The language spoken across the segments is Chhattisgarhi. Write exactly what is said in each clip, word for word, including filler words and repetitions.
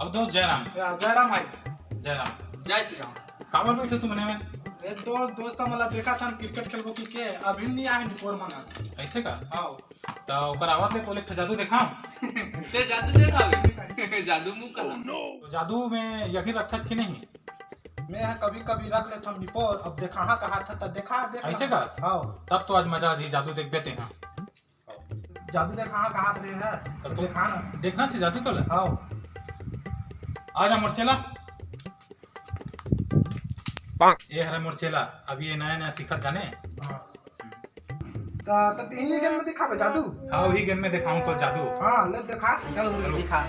अउ दोस्त जयराम। या, जयराम भाई। जयराम। जय श्री राम। काबर बैठे तुमने में? ए दोस्त, दोस्त मन ला देखत हन, क्रिकेट खेलबो कि के, अभी नहीं आए निपोर मन। ऐसे का? हाँ। त ओकर आवत ले तोले एक ठो जादू देखाओ। ते जादू देखावे? जादू मुंह करा। तो जादू में यही रखथच कि नहीं? मैं ह कभी-कभी रख लेथन निपोर, अब देखाहा कहात ह त देखा, देख ऐसे ना। का? हाँ। तब तो आज मजा आ जाही, जादू देखबे ते हाँ। जादू देखाहा कहात रहे है, तब तो देखा ना। देखना से जादू तोला। हाँ। आ जा मोर चेला। ये हरे मोर चेला, अभी ये नया नया सीखत जाने। हाँ। त, त तिही गेंद में दिखाबे जादू? हाँ, वही गेंद में दिखाऊं तो जादू। हाँ, ले दिखा। चल, रुक। दिखा।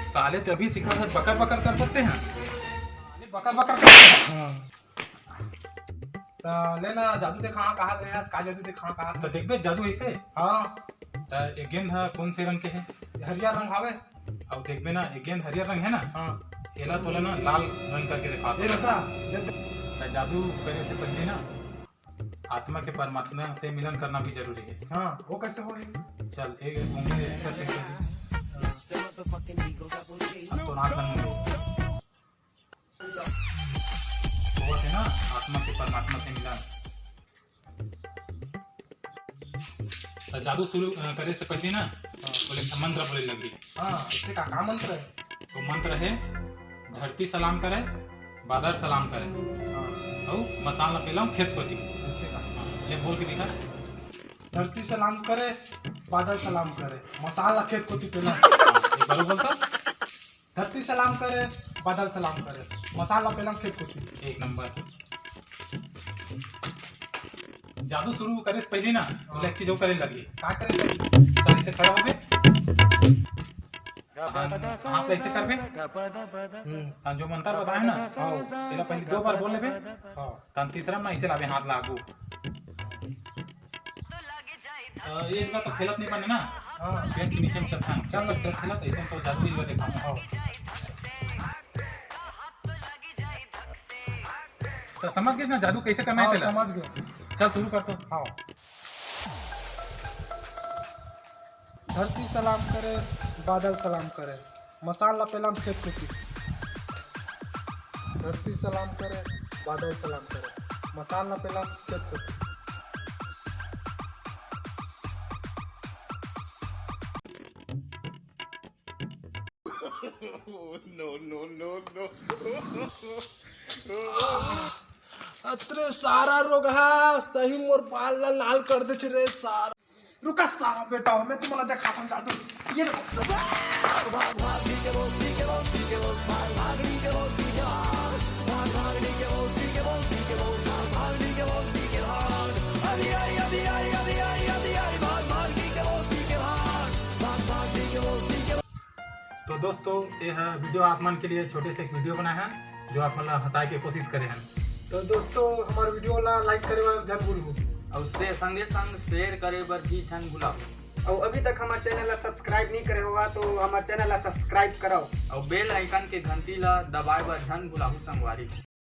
साले तभी सीखा था, बकर बकर कर सकते हैं। साले बकर बकर कर सकते हैं। हाँ। त ले ना, जादू दिखा, कहा रहे आज, का जादू दिखा, कहा तो देखबे जादू ऐसे। हाँ। त ये गेंद ह कौन से रंग के है? हरियर रंग हावे। अब देखबे ना, ये गेंद हरियर रंग है ना? हाँ। एला तोला ना लाल रंग करके दिखा। ये रहता, ये त जादू करे से पहले ना आत्मा के परमात्मा से मिलन करना भी जरूरी है। हाँ, वो कैसे होही? चल, एक उंगली ऐसे करके कर। अब तो नाक बंद हो। होवत है ना आत्मा के परमात्मा से मिलन। त जादू शुरू, अ, करे से पहले ना, हाँ। बोले, मंत्र बोले लगी। हाँ, इससे का, का मंत्र है? तो मंत्र है, धरती सलाम करे, बादल सलाम करे। हाँ। अउ मसान ला पेलाऊं खेत कोती। ऐसे का? हाँ, ले बोल के दिखा। धरती सलाम करे, बादल सलाम करे, मसान ला खेत कोती पेलाऊं। एक बार बोलता। धरती सलाम करे, बादल सलाम करे, मसान ला पेलाऊं खेत कोती। एक नंबर। जादू शुरू करे से पहले ना, तो हाँ। एक चीज और करे लगी। का करे लगी? चल, इसे खड़ा हो बे। हाँ, हाथ ला ऐसे कर बे। हम्म। तन जो मंत्र बताए ना, हाँ। तेला पहले दो बार बोल लेबे। हाँ। तन तीसरा में ऐसे लाबे हाथ ला आगू। अ, ये इसका तो खेलत नहीं बने ना। हाँ। पेट के नीचे में चलता है। चल, खेलत, खेलत, ऐसे तो जादू ही देखा। हाँ। तो समझ गए ना जादू कैसे करना है हाँ, तेला? समझ गए। चल, शुरू कर तो। हाँ। धरती सलाम करे, बादल सलाम करे, मसान ला पेलाम खेत कोती। धरती सलाम करे, बादल सलाम करे, मसान ला पेलाम खेत कोती। No, no, no, no। अतरे सारा रोगहा सही मोर बाल ला लाल कर देच रे सारा। रुका सारा बेटा, मैं तुम्हाला देखाता हूँ जादू। ये देखो। तो दोस्तों, ये ह वीडियो आप मन के लिए छोटे से एक वीडियो बनाए हन, जो आप मन ला हंसाए के कोशिश करे हन। तो दोस्तों, हमार वीडियो ला लाइक करे बर झन भूलहू। अउ से संगे संग शेयर करे बर भी झन भूलहू। अउ अभी तक हमार चैनल ला सब्सक्राइब नहीं करे होवा, तो हमार चैनल ला सब्सक्राइब करव। अउ बेल आइकन के घंटी ला दबाए बर झन भूलहू संगवारी।